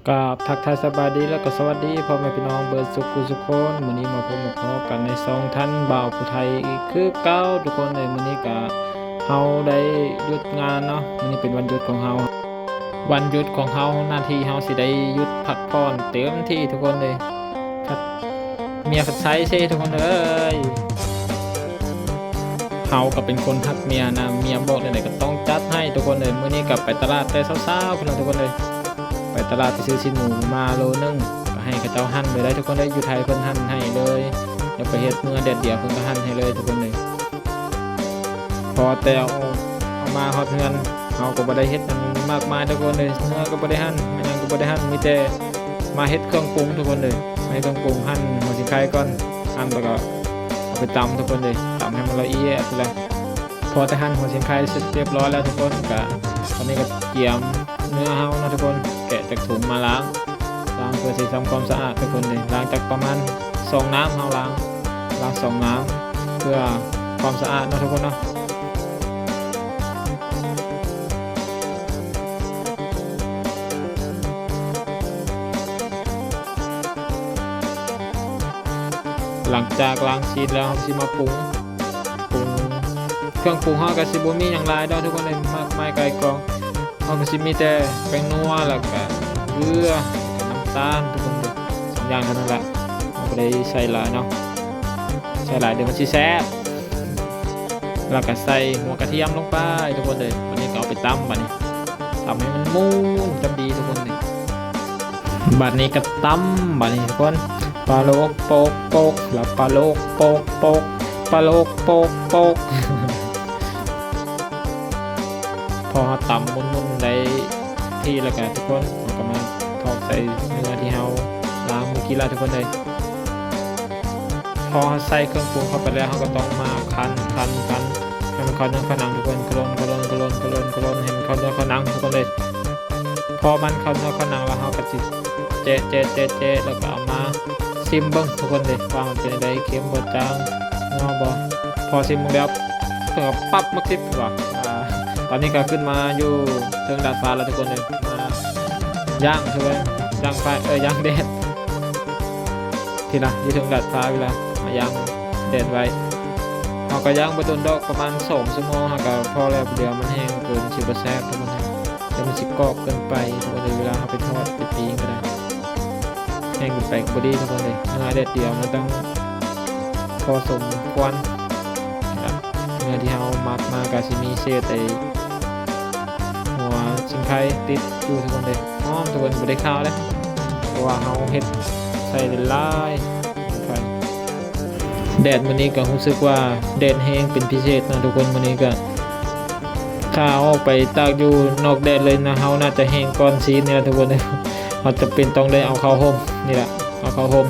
ກາບທັກທາຍສະບາຍດີ ແລ້ວກໍສະຫວັດດີພໍ່ແມ່ພີ່ນ້ອງເບິດສຸກຜູ້ສຸກຄົນ. ມື້ນີ້ມາພົບມາພໍ້ກັນໃນຊ່ອງທ່ານບ່າວຜູ້ໄທອີກຄືເກົ່າທຸກຄົນເອີຍ. ມື້ນີ້ກະເຮົາໄດ້ຢຸດງານເນາະ, ມື້ນີ້ເປັນວັນຢຸດຂອງເຮົາ, ວັນຢຸດຂອງເຮົາ ໜ້າທີ່ເຮົາຊິໄດ້ຢຸດພັກຜ່ອນເຕັມທີ່ທຸກຄົນເອີຍ. ພັດ ເມຍພັດໄຊເຊທຸກຄົນເອີຍ. ເຮົາກໍເປັນຄົນຮັກເມຍນະ, ເມຍບອກແນວໃດກໍຕ້ອງຈັດໃຫ້ທຸກຄົນເອີຍ. ມື້ນີ້ກໍໄປຕະຫຼາດແຕ່ເຊົ້າໆພຸ້ນລະທຸກຄົນເອີຍ, ໄປຕະຫຼາດໄປຊື້ຊີ້ນໝູມາໂລໜຶ່ງ ກໍໃຫ້ເຂົາເຈົ້າຫັ່ນເລີຍໄດ໋ທຸກຄົນເອີຍ. ຢູ່ໄທເພິ່ນຫັ່ນໃຫ້ເລີຍ, ຢາກໄປເຮັດເມືອແດດດຽວເພິ່ນກໍຫັ່ນໃຫ້ເລີຍທຸກຄົນເອີຍ. ພໍແຕ່ເອົາ ເອົາມາຮອດເຮືອນ ເຮົາກໍບໍ່ໄດ້ເຮັດຫຍັງມາກມາຍທຸກຄົນເອີຍ. ເນື້ອກໍບໍ່ໄດ້ຫັ່ນ ແມ່ນຫຍັງກໍບໍ່ໄດ້ຫັ່ນ, ມີແຕ່ມາເຮັດເຄື່ອງປຸງທຸກຄົນເອີຍ. ມາເຮັດເຄື່ອງປຸງ, ຫັ່ນຫົວສີໄຄກ່ອນ, ຫັ່ນແລ້ວກໍເອົາໄປຕຳທຸກຄົນເອີຍ, ຕຳໃຫ້ມັນລະອຽດພຸ້ນລະ. ພໍແຕ່ຫັ່ນຫົວສີໄຄເສັດຮຽບຮ້ອຍແລ້ວທຸກຄົນ, ກະຕອນນີ້ກໍກຽມເນື້ອເຮົາເນາະທຸກຄົນ, ແກະຈາກຖົງມາລ້າງ ລ້າງເພື່ອຊິທຳຄວາມສະອາດທຸກຄົນເອີຍ. ລ້າງຈັກປະມານສອງນ້ຳ, ເຮົາລ້າງ ລ້າງສອງນ້ຳເພື່ອຄວາມສະອາດເນາະທຸກຄົນເນາະ. ຫຼັງຈາກລ້າງຊີ້ນແລ້ວ ເຮົາຊິມາປຸງ ປຸງ ເຄື່ອງປຸງເຮົາກໍຊິບໍ່ມີຫຍັງຫຼາຍດອກທຸກຄົນເອີຍ, ໝາກໄມ້ໄກ່ກອງ. ເຮົາກໍຊິມີແຕ່ແປ້ງນົວ ແລ້ວກະເກືອ ແລ້ວກະນ້ຳຕານທຸກຄົນເດີ, ສອງຢ່າງເທົ່ານັ້ນລະ. ເຮົາບໍ່ໄດ້ໃສ່ຫຼາຍເນາະ, ໃສ່ຫຼາຍດຽວມັນຊິແຊບ. ແລ້ວກະໃສ່ຫົວກະທຽມລົງໄປທຸກຄົນເດີ. ບັດນີ້ກໍເອົາໄປຕຳ, ບັດນີ້ຕຳໃຫ້ມັນໝູນຈຳດີທຸກຄົນເດີ. ບັດນີ້ກໍຕຳ, ບັດນີ້ທຸກຄົນ ປາໂລກໂປກໂປກ ລະປາໂລກໂປກໂປກ ປາໂລກໂປກໂປກ. ພໍເຮົາຕຳໝຸ່ນໆໄດ້ທີ່ແລ້ວກະທຸກຄົນ ເຮົາກໍມາຖອກໃສ່ເນື້ອທີ່ເຮົາລ້າງມື້ກີ້ລະທຸກຄົນເອີຍ. ພໍເຮົາໃສ່ເຄື່ອງປຸງເຂົ້າໄປແລ້ວ ເຮົາກໍຕ້ອງມາຄັນ ຄັນ ຄັນ ໃຫ້ມັນເຂົ້າເນື້ອເຂົ້າໜັງທຸກຄົນ, ຄະລົນ ຄະລົນ ຄະລົນ ຄະລົນ ຄະລົນ ໃຫ້ມັນເຂົ້າເນື້ອເຂົ້າໜັງທຸກຄົນເອີຍ. ພໍມັນເຂົ້າເນື້ອເຂົ້າໜັງແລ້ວ ເຮົາກໍຊິແຈະ ແຈະ ແຈະ ແຈະ ແລ້ວກໍເອົາມາ ຊິມເບິ່ງທຸກຄົນເດີ ວ່າມັນເປັນຈັ່ງໃດ, ເຄັມບໍ່, ຈາງ, ນົວບໍ່. ພໍຊິມເບິ່ງແລ້ວ ເພິ່ນກໍປັບໝາກສິບວ່າ. ອາ ຕອນນີ້ກໍຂຶ້ນມາຢູ່ເທິງດາດຟ້າແລ້ວທຸກຄົນເດີ, ມາຍ່າງຄືວ່າຍ່າງໄຟ ເອີ ຍ່າງແດດ ພີ້ນະ, ຢູ່ເທິງດາດຟ້າພີ້ນະ, ມາຍ່າງແດດໄວ້. ເຮົາກໍຍ່າງບໍ່ດົນດອກ, ປະມານສອງຊົ່ວໂມງ ເຮົາກໍພໍແລ້ວ, ດຽວມັນແຫ້ງເກີນ ຊິບໍ່ແຊບທຸກຄົນເດີ. ແຕ່ມັນຊິກອບເກີນໄປ ທຸກຄົນເດີ, ເວລາເຮົາໄປທອດໄປປີ້ງກໍໄດ້ ແຫ້ງເກີນໄປກໍບໍ່ດີທຸກຄົນເດີ. ເນື້ອແດດດຽວມັນຕ້ອງພໍສົມຄວນ. ເນື້ອທີ່ເຮົາໝັກມາກໍຊິມີເສດໄອ້ຫົວຊິງໄຄຕິດຢູ່ທຸກຄົນເດີ. ຫອມທຸກຄົນ, ບໍ່ໄດ້ຄາວເດ້ ເພາະວ່າເຮົາເຮັດໃສ່ຫຼາຍໆ. ແດດມື້ນີ້ກໍຮູ້ສຶກວ່າແດດແຮງເປັນພິເສດເນາະທຸກຄົນ. ມື້ນີ້ກໍຖ້າເຮົາອອກໄປຕາກຢູ່ນອກແດດເລີຍນະ, ເຮົາໜ້າຈະແຫ້ງກ່ອນຊີ້ນນີ້ລະທຸກຄົນເອີຍ. ເຮົາຈຳເປັນຕ້ອງໄດ້ເອົາເຂົ້າຮົ່ມນີ້ລະ, ເອົາເຂົ້າຮົ່ມ